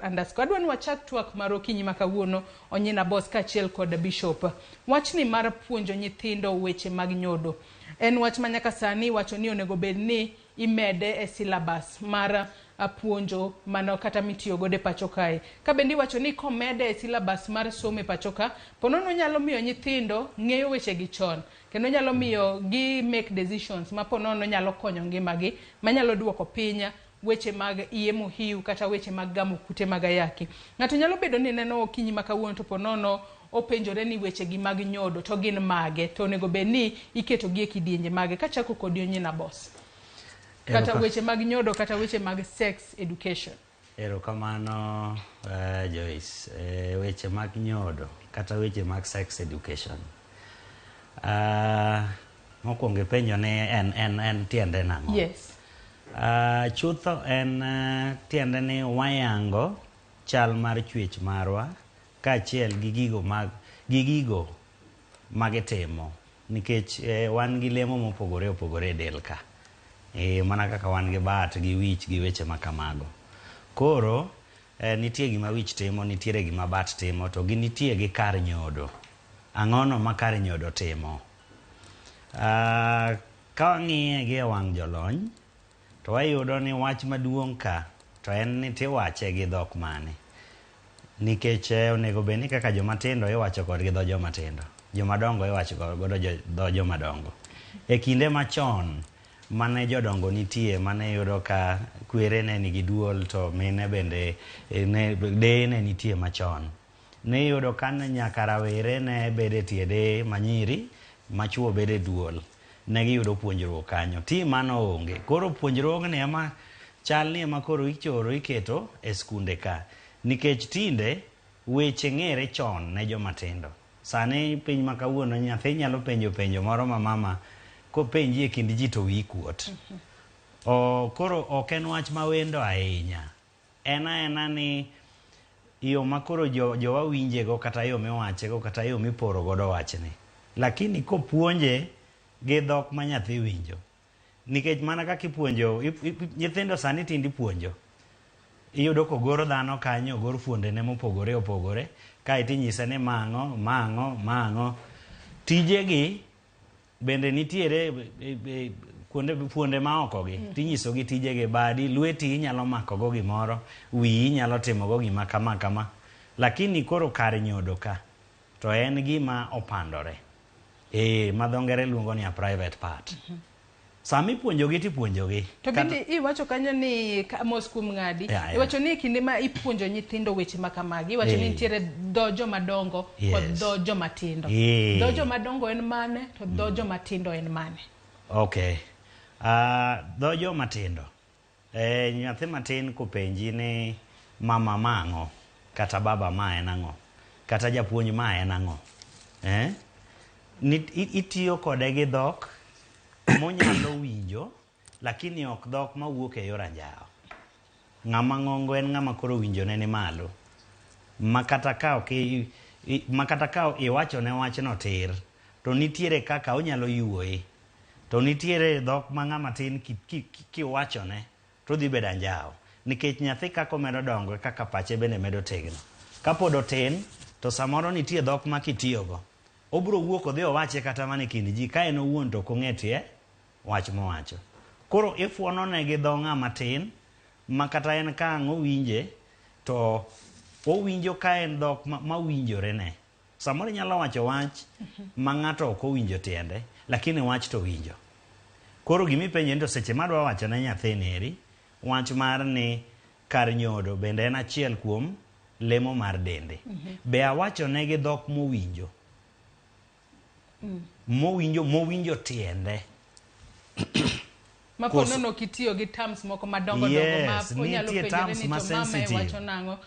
underscore. Adwa ni wachak twak mar okinyi ma kawuono Onyina Boss kaachiel kod Bishop. Wachni mar puonjo nyithindo weche mag nyodo en wach ma nyaka sani iwacho ni onego bed ni imede e syllabus mar puonjo mano kata mitiyo godo e pacho kae. Ka bende iwacho ni komede e syllabus mar somo e pacho ka, ponono nyalo miyo nyithindo ng'eyo weche gi chon kendo nyalo miyo gi make decisions ma ponono nyalo konyo ngimagi manyalo duoko piny weche mag iye mohiu kata weche mag gamo kute mag ayaki. Ng'ato nyalo bedo ni neno okinyi ma kawuono to ponono openjore ni weche gi mag nyodo to gin mage to onego bed ni iketo gi e kidienje mage. Kachako kodi Onyina Boss. Kata weche mag nyodo kata weche mag sex education. Erokamano Joyce. Weche mag nyodo kata weche mag sex education. Mokwongo ipenjo ni en tiende nang'o? Yes. Chutho en tiende ni wayango chal mar chwech marwa kaachiel gi gigo mag gi gigo magitimo nikech wan gi lemo mopogore opogore e del ka. Mana kaka wan gi bat gi wich gi weche ma kamago. Koro nitie gima wich timo, nitiere gima bat timo, to ginitie gi kar nyodo. Ang'ono ma kar nyodo timo? Ka wang'iye gi e wang' jolony, to wayudo ni wach maduong' ka to en ni tiwache gi dhok mane. Nikech onego bed ni kaka joma tindo iwacho kodgi dho joma tindo, joma dongo iwacho godo dho joma dongo. E kinde machon mane jodongo nitie mane iyudo ka kwere ne nigi duol to mine bende ne deye ne nitie machon. Niyudo ka nyaka rawere ne bedo e tie deye manyiri, machuo bedo e duol. Ne giyudo puonjruok kanyo. Ti mano onge. Koro puonjruogni ema chal ni ema koro ichoro iketo e skunde ka. Nikech tinde weche ng'ere chon ne joma tindo. Sani piny ma kawuono nyathi nyalo penjo penjo moro ma mama kopenji e kind ji to wiyi kuot. Koro ok en wach ma wendo ahinya. En aena ni yo ma koro jowa winjego kata yo miwachego kata yo miporo godo wachni. Lakini kopuonje gi dhok ma nyathi winjo. Nikech mana kaka ipuonjo, nyithindo sani tinde ipuonjo. Iyudo kogor dhano kanyo, ogor fuondene mopogore opogore, kaeto inyise ni ma ang'o, ma ang'o, ma ang'o. Tijegi bende nitiere kuonde fuonde ma oko gi, tinyiso gi tijegi, badi, lweti inyalo mako go gimoro, wiyi inyalo timo go gima kama kama. Lakini koro kar nyodo ka, to en gima opandore. Ma dho ngere luongo ni a private part. Sama ipuonjogi tipuonjogi. To bende iwacho kanyo ni mos kuom ng'adi, iwacho ni e kinde ma ipuonjo nyithindo weche ma kamagi, iwacho ni nitiere dho joma dongo kod dho joma tindo. Dho joma dongo en mane to dho joma tindo en mane? Okay. Dho joma tindo. Nyathi matin kopenji ni mama ma ang'o kata baba ma en ang'o kata japuonj ma en ang'o, itiyo kode gi dhok monyalo winjo lakini ok dhok mawuok e yor anjawo. Ng'ama ng'ongo en ng'ama koro winjone ni malo. Ma kata ka ok ma kata ka iwachone wachno tir, to nitiere kaka onyalo yuoye. To nitiere dhok ma ng'ama tin kiwachone to dhi bedo anjawo. Nikech nyathi kaka omedo dongo e kaka pache bende medo tegno. Kapod otin, to samoro nitie dhok ma kitiyogo, obiro wuok odhi owache kata mana e kind ji, ka en owuon to ok ong'e tie wach mowacho. Koro ifuonone gi dho ng'ama tin, ma kata en ka ang' owinje, to owinjo ka en dhok mawinjore ne. Samoro inyalo wacho wach ma ng'ato ok owinjo tiende, lakini wach to owinjo. Koro gimipenjo ni to seche madwa wacho ne nyathini eri, wach mar ni kar nyodo bende en achiel kuom lemo mar dende. Be awachone gi dhok mowinjo? Mowinjo, mowinjo tiende. Ma po nono kitiyo gi terms moko madongo dongo ma Yes, onyalo nitie penjore terms ni ma to mama e sensitive. wacho nang'o.